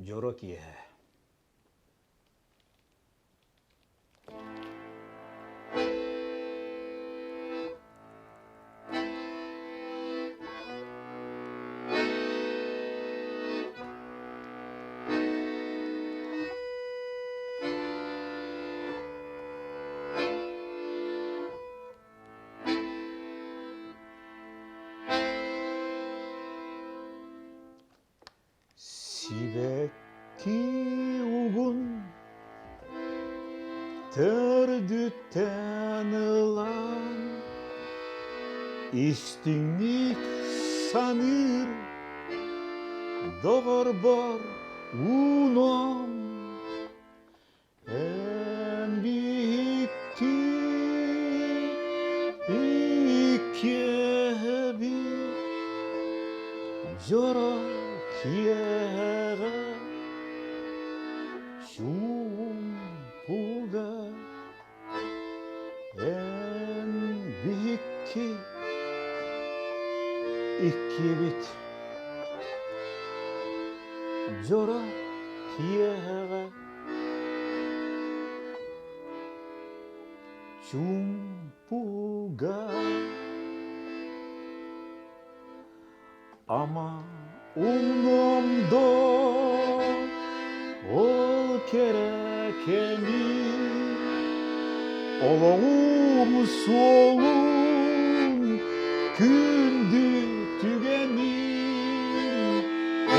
Дьоро киэһэ Сибэкки угун төрдүттэн ылан истиҥник саныыр доҕорбор уунуом Эн биһикки иккиэһэбит дьоро киэһэҕэ чуумпуга эн биһикки иккиэбит дьоро киэһэҕэ Чуумпуга ама умнуом дуо ол кэрэ кэми олоҕум суолун күндү түгэнин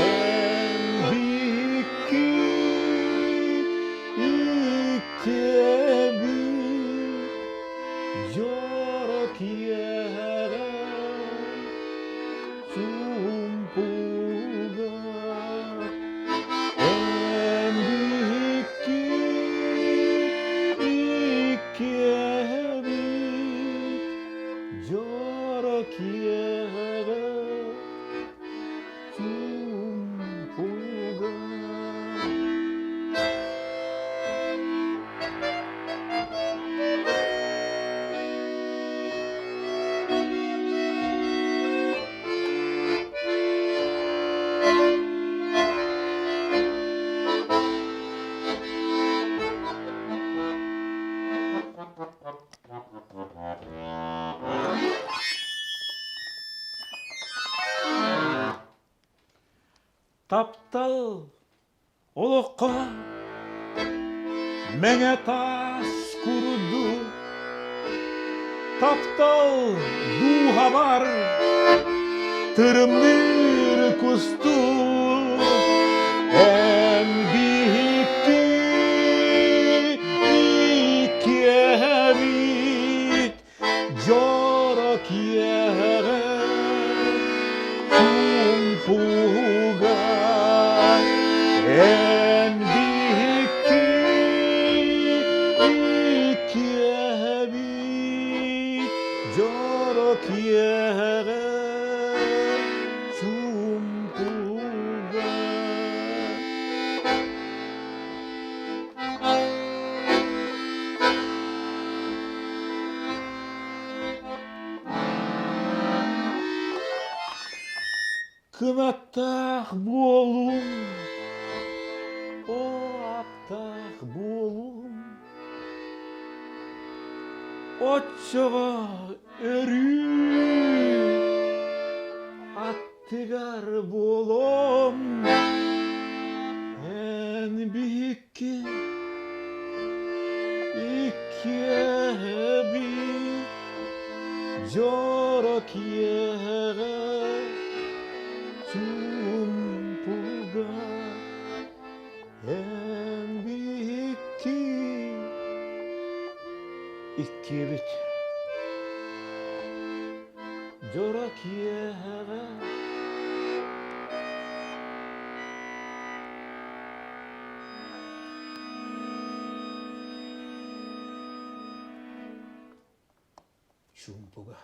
эн биһикки иккиэбит дьоро киэһэҕэ чуумпуга эн биһикки иккиэбит дьоро киэһэҕэ чуумпуга. Таптал олоххо мэҥэ таас курдук таптал дууһабар тырымныыр кустук эн биһикки иккиэбит дьоро киэһэҕэ чуумпуга эн биһикки иккиэһэбит дьоро киэһэҕэ чуумпуга. Кынаттаах буолуҥ, оо, аптаах буолуҥ, оччоҕо өрүү аттыгар буолуом. Эн биһикки иккиэһэбит дьоро киэһэҕэ чуумпуга эн биһикки иккиэбит дьоро киэһэҕэ Чуумпуга.